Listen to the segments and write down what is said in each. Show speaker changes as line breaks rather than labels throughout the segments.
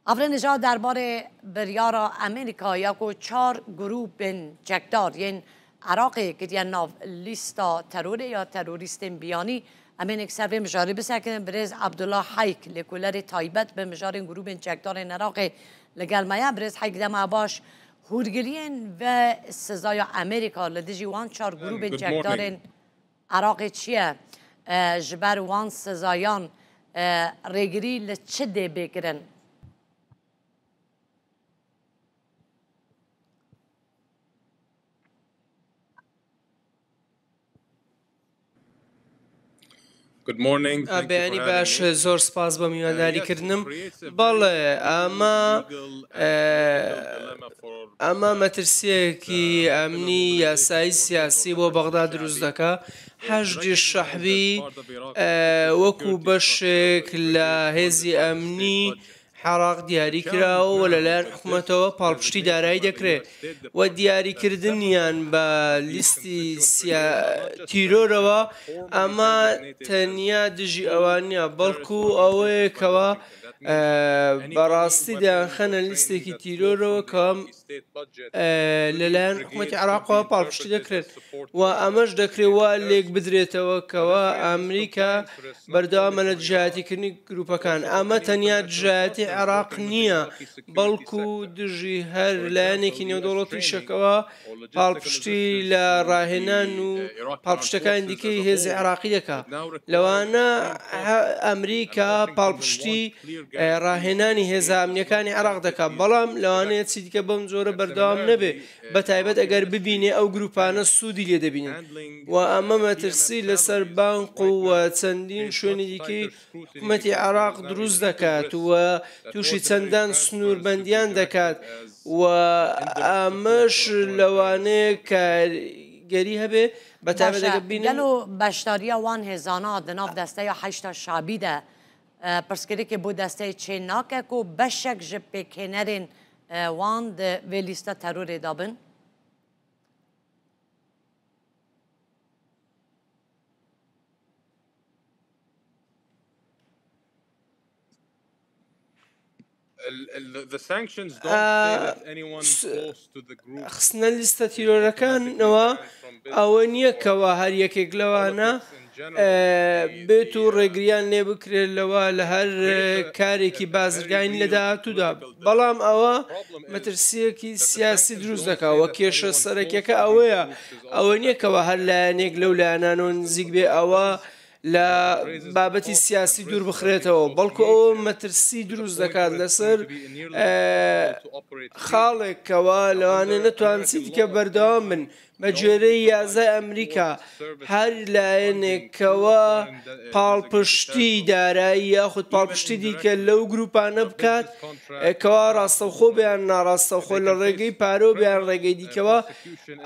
Hevrê Nijad derbarê biryara Amerîka ya ku çar grûpên çekdar yên Iraqê kiriye nav lîsta terorê ya terorîstên biyanî, em ê ser vê mijarê bisekinin. Birêz Abdullah Hayk lêkolerê taybet bi mijarên grûpên çekdar ên Iraqê li gel me ye. Birêz Hayk dema baş hûrgiliyên ve sizaya Amerîka li dijî wan çar grûpên çekdar ên Iraqê çi ye? Ji ber wan sizayan rêgirî li çi dê bê kirin?
بەیانی باش زۆر سپاس بۆ میوانداری کردنم بەڵێ ئەمە ئەمە مەترسیەکی ئەمنی یاسایی سیاسی بۆ بەغدا دروست دەکا حەشدی شەحبی وەکو بەشێک لە هێزی ئەمنی عێراق دیاری کراوە و لەلایەن حکومەتەوە پاڵپشتی دارایی دەکرێت و دیاریکردنیان بە لیستی تیرۆرەوە ئەمە تەنیا دژی ئەوان نییە بەڵکو ئەوەیە کەوا بەڕاستی دەیانخەنە لیستێکی تیرۆرەوە کە لەلایەن حکوومەتی عراقەوە پاڵپشتی دەکرێت و ئەمەش دەکرێت وا لێک بدرێتەوە کەوا ئەمریکا بەردەوامە لە دژایەتیکردنی گروپەکان ئەمە تەنیا دژایەتی عێراق نییە بەڵکو دژی هەر لایەنێکی نێودەوڵەتیشەکەوە پاڵپشتی لە ڕاهێنان و پاڵپشتەکانی دیکەی هێزی عێراقی دەکا لەوانە ئەمریکا پاڵپشتی ڕاهێنانی هێزە ئەمنیەکانی عێراق دەکات بەڵام لەوانەیە چی دیکە بەم جۆرە بەردەوام نەبێ بە تایبەت ئەگەر ببینێ ئەو گروپانە سوودی لێ دەبینن و ئەمە مەترسی لەسەر بانق و چەندین شوێنی دیکەی حکومەتی عێراق دروست دەکات و تووشی چەندان سنووربەندیان دەکات و ئەمەش لەوانەیە کاریگەری هەبێ بە تایبەت
باشە
ئەگەر ببینن
گەلۆ بەشداریە وان هێزانە دە ناو دەستەیا حەشدا شەعبی دە پرسگرێکێ بۆ دەستەی چێ ناکە کو بەشەک ژ پێکهێنەرێن وان دە vê lîsta terorê de bin؟
خستنە لیستە تیرۆرەکانەوە ئەوە نییە کەوا هەر یەکێک لەوانە بێت و ڕێگریان لێ بکرێت لەوە لە هەر کارێکی بازرگانی لە داهاتوودا بەڵام ئەوە مەترسیەکی سیاسی دروست دەکا و کێشە سەرەکیەکە ئەوەیە ئەوە نییە کەەوە هەر لایەنێک لەو لایەنانەوە نزیک بێ ئەوە لە بابەتی سیاسی دوور بخرێتەوە بەڵکو ئەوە مەترسی دروست دەکات لەسەر خاڵێکەوە لەوانەیە نەتوان چی دیکە بەردەوام بن بە گوێرەی یاسای ئەمریکا هەر لایەنێکەوە پاڵپشتی دارایی یاخود پاڵپشتی دیکە لەو گروپانە بکات کەوا ڕاستەوخۆ بیان ناڕاستەوخۆ لە ڕێگەی پارۆ بیان ڕێگەی دیکەوە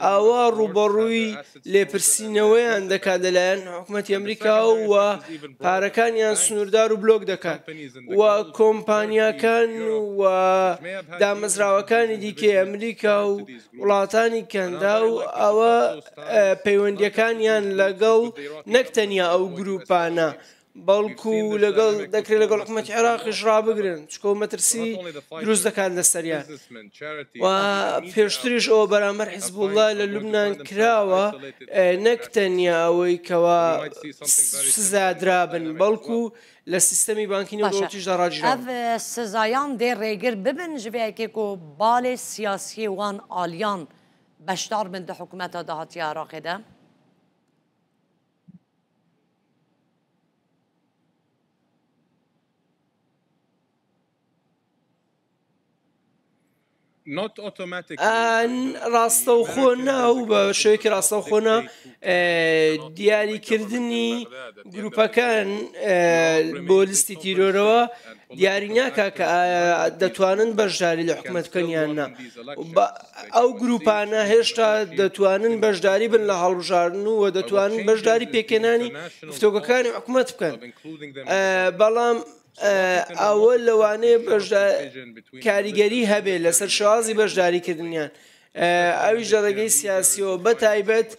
ئەوە ڕوبەڕووی لێپرسینەوەیان دەکات لەلایەن حکومەتی ئەمریکا و پارەکانیان سنووردار و بلۆک دەکات و کۆمپانیاکان و دامەزراوەکانی دیکەی ئەمریکا و وڵاتانی کەنداو ئەوە پەیوەندیەکانیان لەگەڵ نەک تەنیا ئەو گروپانە بەڵکو لەگەڵ دەکرێت لەگەڵ حکومەتی عێراقیش ڕابگرن چکۆ مەترسی دروست دەکات لەسەریان و پێشتریش ئەوە بەرامبەر حزبوڵڵا لە لوبناان کراوە نەک تەنیا ئەوەی کەوا سزادرابن بەڵکو لە سیستەمی بانکی
باشە
نێودەوڵەتیشدا ڕاگیراون.
ئەڤ سزایان دێ ڕێگر ببن ژ vê yekê ku balê siyasiyê wan aliyan beşdar bin di hikûmeta dahatiya Iraqê de?
ڕاستەوخۆ نا و بە شێوەیەکی ڕاستەوخۆ نا دیاریکردنی گروپەکان بۆ لیستی تیرۆرەوە دیاری ناکا کە دەتوانن بەشداری لە حکومەت بکەن یان نا ئەو گروپانە هێشتا دەتوانن بەشداری بن لە هەڵبژاردن و دەتوانن بەشداری پێکهێنانی گفتۆگەکانی حکومەت بکەن بەڵام ئەوە لەوانەیە کاریگەری هەبێت لەسەر شێوازی بەشداریکردنیان ئەویش لە ڕێگەی سیاسیەوە بە تایبەت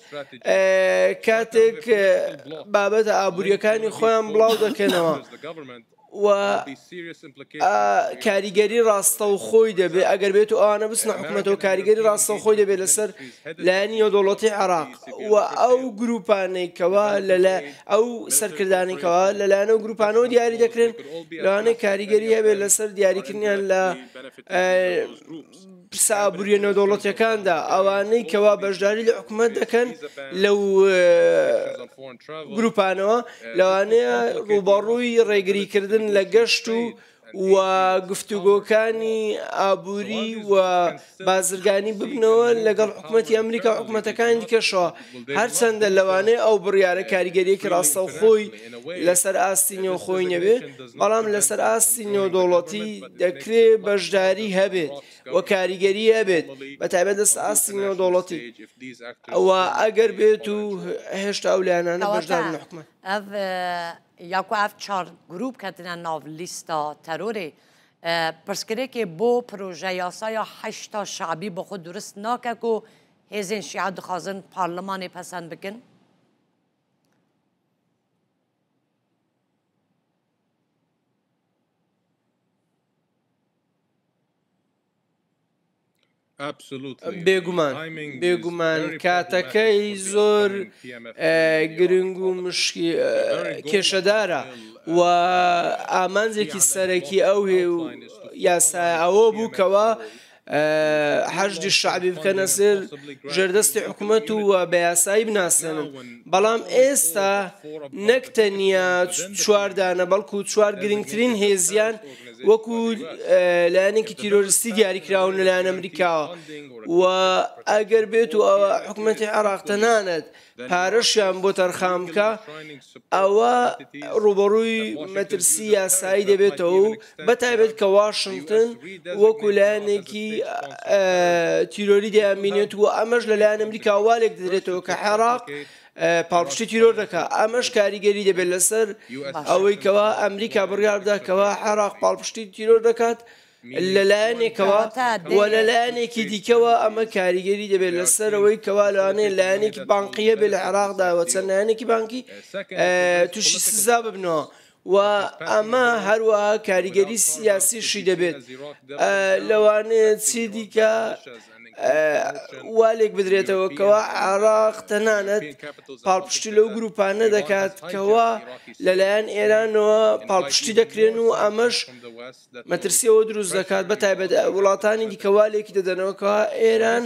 کاتێک بابەتە ئابوووریەکانی خۆیان بڵاو دەکەنەوە. و کاریگەری ڕاستەوخۆی دەبێت ئەگەر بێت و ئەوانە بچنە حکومەتەوە کاریگەری ڕاستەوخۆی دەبێت لەسەر لایەنی نێودەوڵەتی عێراق و ئەو گروپانەی کەوا لەلە ئەو سەرکردانەی کەوا لەلایەن ئەو گروپانەوە دیاری دەکرێن لەوانەیە کاریگەری هەبێت لەسەر دیاریکردنیان لە پرسە ئابووریە نێودەوڵەتیەکاندا ئەوانەی کەوا بەشداری لە حکومەت دەکەن لەو گروپانەوە لەوانەیە ڕووبەڕووی ڕێگریکردن لە گەشت و و گفتوگۆکانی ئابووری و بازرگانی ببنەوە لەگەڵ حکومەتی ئەمریکا و حکومەتەکانی دیکەشەوە هەرچەندە لەوانەیە ئەو بڕیارە کاریگەریەکی ڕاستەوخۆی لەسەر ئاستی نێوخۆی نەبێ بەڵام لەسەر ئاستی نێودەوڵەتی دەکرێ بەشداری هەبێت و کاریگەری هەبێت بە تایبەت لەسەر ئاستی نێودەوڵەتی و ئەگەر بێت و هێشتا ئەو لایەنانە بەشدارن لە حکومەت.
ئەڤ یاکو ئەڤ چار گروپ کەتنە ناو لیستا تەرۆرێ پرسگرێکێ بۆ پرۆژە یاسایا حەشتا شەعبی بۆ خو دروست ناکە کو هێزێن شیعە دخوازن پارلمانێ پەسەند بکن؟
بێگومان بێگومان کاتەکەی زۆر گرنگ و مشکی کێشەدارە و ئامانجێکی سەرەکی ئەو یاسایە ئەوە بوو کەوا حەشدی شەعبی بکەنە سەر ژێردەستی حکومەت و بە یاسایی بناسێنن بەڵام ئێستا نەک تەنیا چواردانە بەڵکو چوار گرنگترین هێزیان وەکو لایەنێکی تیرۆریستی دیاریکراون لەلایەن ئەمریکاوە و ئەگەر بێت و ئەوە حکومەتی عێراق تەنانەت پارەشیان بۆ تەرخان بکا ئەوە ڕوبەڕووی مەترسی یاسایی دەبێتەوە و بەتایبەت کە واشنگتن وەکو لایەنێکی تیرۆری دەیانبینێت و ئەمەش لەلایەن ئەمریکا وا لێک دەدرێتەوە کە عێراق پاڵپشتی تیرۆر دەکات ئەمەش کاریگەری دەبێت لەسەر ئەوەی کەوا ئەمریکا بڕیار بدات کەوا عێراق پاڵپشتی تیرۆر دەکات لەلایەنێکەوە و لەلایەنێکی دیکەوە ئەمە کاریگەری دەبێت لەسەر ئەوەی کەوا لەوانەیە لایەنێکی بانقی هەبێت لە عێراقدا و چەند لایەنێکی بانکی تووشی سزا ببنەوە و ئەمە هەروەها کاریگەری سیاسیشی دەبێت لەوانەیە چی دیکە وا لێک بدرێتەوە کەوا عێراق تەنانەت پاڵپشتی لەو گروپانە دەکات کەوا لەلایەن ئێرانەوە پاڵپشتی دەکرێن و ئەمەش مەترسی ئەوە دروست دەکات بە تایبەت وڵاتانی دیکە وا لێکی دەدەنەوە کە ئێران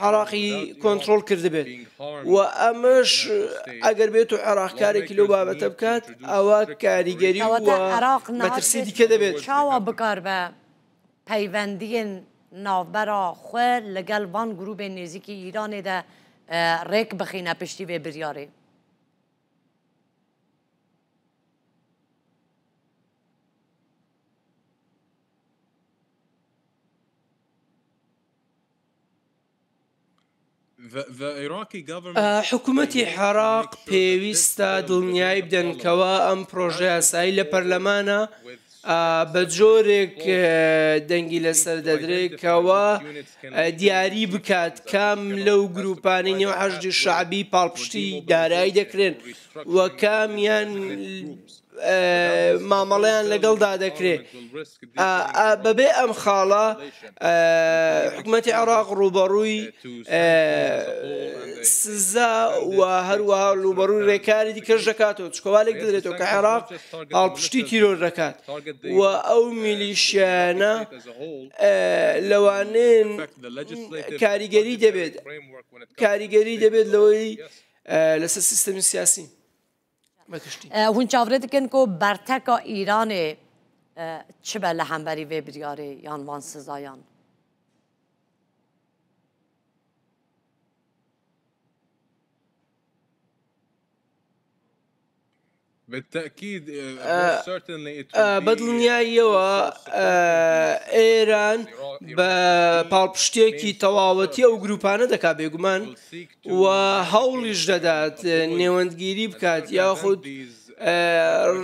عراقی کۆنتترۆل کردبێت و ئەمەش ئەگەر بێت و عێراق کارێکی لەو بابەتە بکات ئەوە کاریگەری
عراق
مەترسی دیکە دەبێت.
چاوا بکار بە پەیوەندیên navbera xwe li gel van grûbên nêzîkî Îranê de rêk bixîne piştî vê biryarê.
حکومەتی عێراق پێویستە دڵنیایی بدەن کەوا ئەم پرۆژە یاسایی لە پەرلەمانە بە جۆرێک دەنگی لەسەر دەدرێت کەوا دیاری بکات کام لەو گروپانەی نێو حەشدی شەعبی پاڵپشتی دارایی دەکرێن و کامیان مامەڵەیان لەگەڵدا دەکرێت. بەبێ ئەم خاڵە حکومەتی عێراق ڕووبەڕووی سزا و هەروەها ڕووبەڕووی ڕێکاری دیکەش دەکاتەوە، چونکە وا لێک دەدرێتەوە کە عێراق پاڵپشتی تیرۆر دەکات و ئەو میلیشیایانە لەوانەیە کاریگەری دەبێت کاریگەری دەبێت لەوەی لەسەر سیستەمی سیاسی.
Hûn çavrê dikin ku berteka Îranê çi be li hemberî vê biryarê yan van sizayan?
بە دڵنیاییەوە ئێران بە پاڵپشتێکی تەواوەتی ئەو گروپانە دەکات بێگومان و هەوڵیش دەدات نێوەندگیری بکات یاخود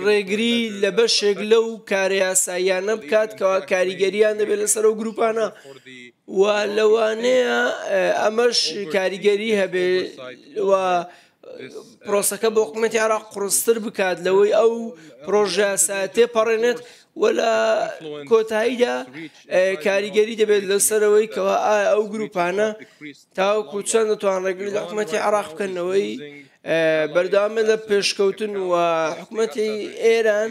ڕێگری لە بەشێک لەو کارە یاساییانە بکات کەوا کاریگەریان دەبێت لەسەر ئەو گروپانە و لەوانەیە ئەمەش کاریگەری هەبێت و پرۆسەکە بۆ حکوومەتی عێراق قورستر بکات لەوەی ئەو پرۆژەیاسایە تێپەڕێنێت و لە کۆتاییدا کاریگەری دەبێت لەسەرەوەی کەوا ئایا ئەو گروپانە تاوەکو چەند دەتوان ڕێگری لە حکوومەتی عێراق بکەنەوەی بەردەوام لە پێشکەوتن و حکوومەتی ئێران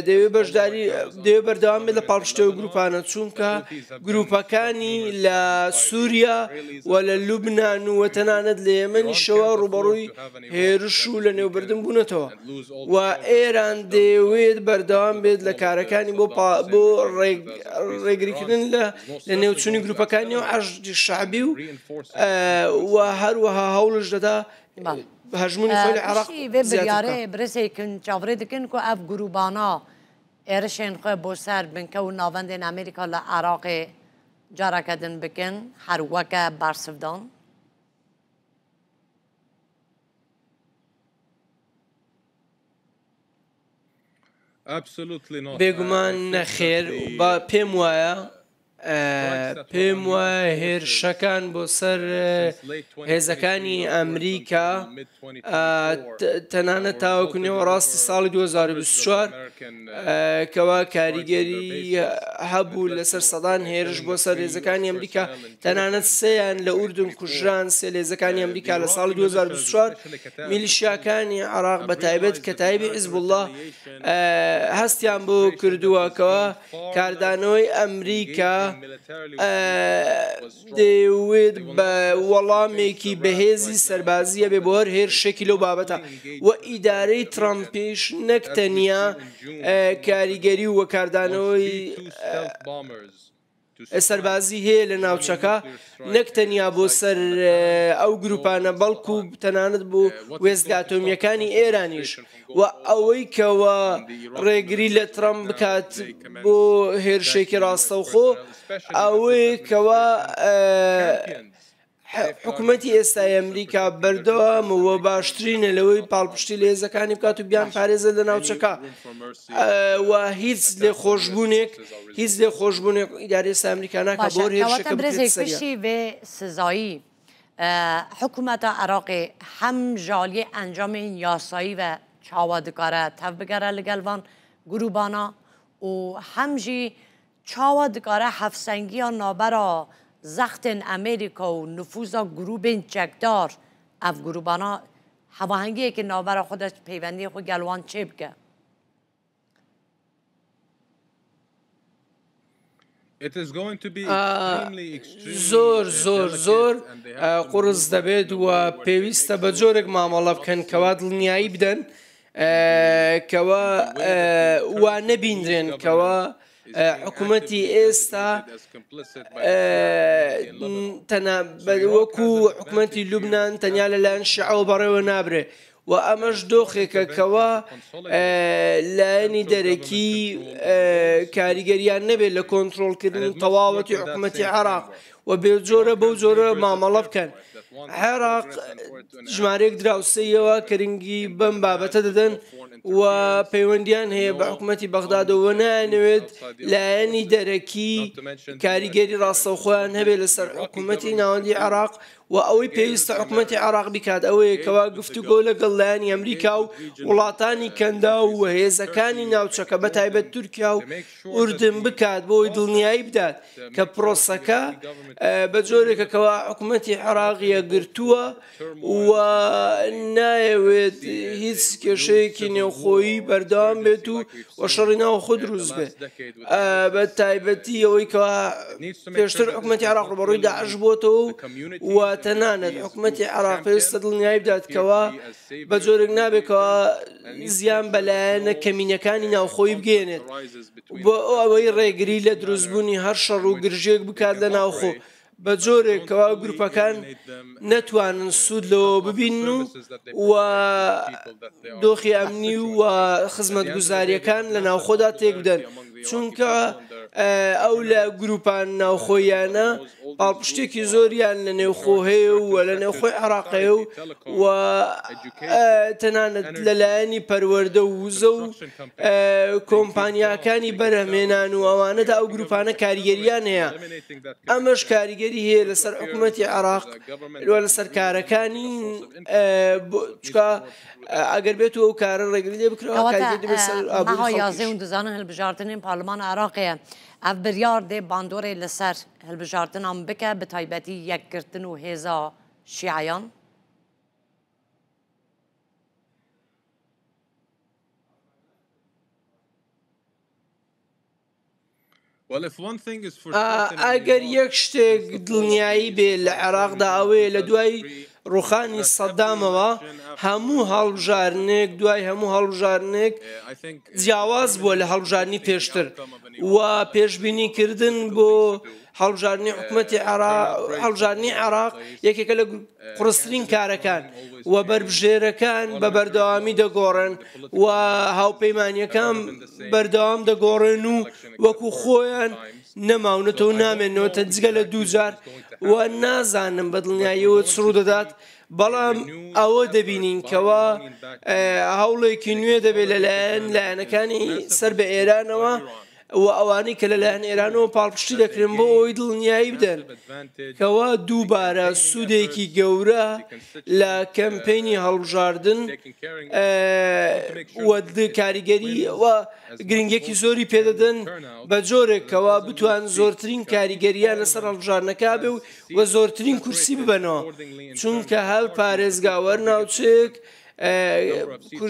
دەیەوێت بەشداری دەیەوێت بەردەوام بێت لە پاڵپشتی ئەو گروپانە چونکە گروپەکانی لە سووریا و لە لوبناان و تەنانەت لە یەمەنیشەوە ڕوبەڕووی هێرش و لە نێوبردن بوونەتەوە و ئێران دەیەوێت بەردەوام بێت لە کارەکانی بۆ بۆ ڕێگریکردن لە لە نێوچوونی گروپەکانی و حەشدی شەعبی و و هەروەها هەوڵش دەدا هەژموونی خۆی لە عێراق
پشتی vê
زیاتر
biryarê
بکات.
birêzê kin çavrê dikin ku ev grûbana êrişên xwe bo ser binke û navendên Amerîka li Iraqê careke din bikin her weke bersivdan.
بێگومان نەخێر، با پێم وایە پێم وایە هێرشەکان بۆ سەر هێزەکانی ئەمریکا تەنانەت تاوەکو نێوەڕاستی ساڵی 2024 کەوا کاریگەری هەبوو لەسەر سەدان هێرش بۆ سەر هێزەکانی ئەمریکا تەنانەت سێیان لە ئوردن کوژران سێ لە هێزەکانی ئەمریکا لە ساڵی 2024 میلیشیاکانی عێراق بە تایبەت کەتایبی حیزبوڵڵا هەستیان بۆ کردووە کەوا کاردانەوەی ئەمریکا دەیەوێت بە وەڵامێکی بەهێزی سەربازی هەبێ بۆ هەر هێرشێکی لەو بابەتە و ئیدارەی ترەمپیش نەک تەنیا کاریگەری و کاردانەوەی سەربازی هەیە لە ناوچەکە نەک تەنیا بۆ سەر ئەو گروپانە بەڵکو تەنانەت بۆ وێستگە ئەتۆمییەکانی ئێرانیش و ئەوەی کەوا ڕێگری لە ترەمپ بکات بۆ هێرشێکی ڕاستەوخۆ ئەوەیە کەوا حکومەتی ئێستای ئەمریکا بەردەوامە و باشترینە لەوەی پاڵپشتی لە هێزەکانی بکات و بیان پارێزە لە ناوچەکە و هیچ لێخۆشبوونێک هیچ لێخۆشبوونێک ئیدارەی ئێستا ئەمریکا ناکات بۆ
باشە
هێرشەکە
کەواتە
بکرێتە
برێزێک
سەریان.
پشتی vê سزایی حکومەتە عێراقی هەم ji aliyê encamên yasayî ve çawa dikare tevbigere li gel van grûbana û hem jî çawa dikare hevsengiya navbera zextên Amerîka û nüfuza grûbên çekdar ev grûbana hevahengiyekê navbera xwe de peywendiyê xwe gel wan çê bike.
زۆر زۆر زۆر قورس دەبێت و پێویستە بە جۆرێک مامەڵە بکەن کەوا دڵنیایی بدەن کەوا وا نەبیندرێن کەوا حکوومەتی ئێستا تەنها وەکو حکوومەتی لوبناان تەنیا لەلایەن شیعەوە بەڕێوە نابرێ و ئەمەش دۆخێکە کەوا لایەنی دەرەکی کاریگەریان نەبێت لە کۆنترۆڵکردنی تەواوەتی حکوومەتی عێراق و بێجۆرە بەو جۆرە مامەڵە بکەن. عێراق ژمارەیەک دراوسێیەوە گرنگی بەم بابەتە دەدەن و پەیوەندیان هەیە بە حکوومەتی بەغدادەوە نایانەوێت لایەنی دەرەکی کاریگەری ڕاستەوخۆیان هەبێت لەسەر حکوومەتی ناوەندی عێراق و ئەوەی پێویستە حکوومەتی عێراق بیکات ئەوەیە کەوا گفتوگۆ لەگەڵ لایەنی ئەمریکا و وڵاتانی کەنداو و هێزەکانی ناوچەکە بە تایبەت تورکیا و ئوردن بکات بۆ ئەوەی دڵنیایی بدات کە پرۆسەکە بە جۆرێکە کەوا حکوومەتی عێراق یەکگرتووە و نایەوێت هیچ کێشەیەکی نێوخۆیی بەردەوام بێت و شەڕی ناوخۆ دروست بێت بە تایبەتی ئەوەی کەوا پێشتر حکوومەتی عێراق ڕووبەڕووی داعش بووەتەوە و تەنانەت حکوومەتی عێراق پێویستە دڵنیایی بدات کەوا بە جۆرێک نابێت کەوا زیان بە لایەنە کەمینەکانی ناوخۆی بگەیەنێت بۆ ئەوەی ڕێگری لە دروستبوونی هەر شەڕ و گرژێک بکات لە ناوخۆ بە جۆرێک کەوا گروپەکان نەتوانن سوود لەوە ببین و دۆخی ئەمنی و خزمەتگوزاریەکان لە ناوخۆدا تێک بدەن چونکە ئەو لە گروپان ناوخۆیانە پاڵپشتێکی زۆریان لە نێوخۆ هەیە و لە نێوخۆی عێراق هەیە و و تەنانەت لەلایەنی پەروەردە و وزە و کۆمپانیاکانی بەرهەمهێنان و ئەوانەدا ئەو گروپانە کاریگەریان هەیە ئەمەش کاریگەری هەیە لەسەر حکوومەتی عێراق لەسەر کارەکانی چکە ئەگەر بێت و ئەو کارە ڕێگری لێ بکرێت کاریگەری دەبێت سەر ئابووری
مەها
خەڵکیش.
یازدە و دزانن هەلبژاردنên پارلمانا عێراقێ ئەڤ بریار دێ باندۆرێ لەسەر هەلبژاردنان بکە بە تایبەتی یەکگرتن و هێزا شیعەیان؟
ئەگەر یەک شتێک دڵنیایی بێ لە عێراقدا ئەوەیە لە دوای ڕوخانی سەدامەوە هەموو هەڵبژارنێک دوای هەموو هەڵبژارنێک جیاواز بووە لە هەڵبژاردنی پێشتر و پێشبینیکردن بۆ هەڵبژاردنی حکومەتی عێراق هەڵبژاردنی عێراق یەکێکە لە قورسترین کارەکان و بەربژێرەکان بە بەردەوامی دەگۆڕن و هاوپەیمانیەکان بەردەوام دەگۆڕێن و وەکو خۆیان نەماونەتەوە نامێنەوە تە جگە لە دووجار و نازانم بە دڵنیاییەوە چ ڕوودەدات بەڵام ئەوە دەبینین کەوا هەوڵێکی نوێ دەبێت لەلایەن لایەنەکانی سەر بە ئێرانەوە و ئەوانەی کە لەلایەن ئێرانەوە پاڵپشتی دەکرێن بۆ ئەوەی دڵنیایی بدەن کەوا دووبارە سوودێکی گەورە لە کەمپینی هەڵبژاردن و کاریگەری و گرنگێکی زۆری پێدەدەن بە جۆرێک کەوا بتوان زۆرترین کاریگەریان لەسەر هەڵبژاردنەکە بێ و زۆرترین کورسی ببەنەوە چونکە هەر پارێزگا وەرناوچێک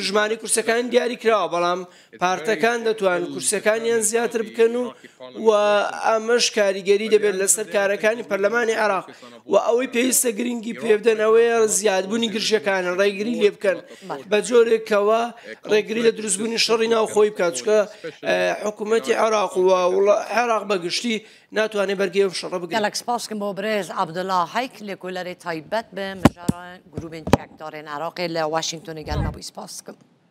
ژمارەی کورسەکان دیاری کراوە بەڵام پارتەکان دەتوان کورسەکانیان زیاتر بکەن و و ئەمەش کاریگەری دەبێت لەسەر کارەکانی پەرلەمانی عێراق و ئەوەی پێویستە گرنگی پێبدەن ئەوەیە زیادبوونی گرژیەکانە ڕێگری لێ بکەن بە جۆرێکەوە ڕێگری لە دروستبوونی شەڕی ناوخۆی بکات چونکە حکوومەتی عێراق و عێراق بەگشتی ناتوانێت بەرگەی ئەم شەڕە بگرێت.
گەلەک سپاس کم بۆ برێز عەبدوڵا هەیک لێکۆلەرێ تایبەت بە مژارا گرووبێن چەکدارێن عێراقێ لە واشینگتۆنێ گەل مە بووی سپاس کم.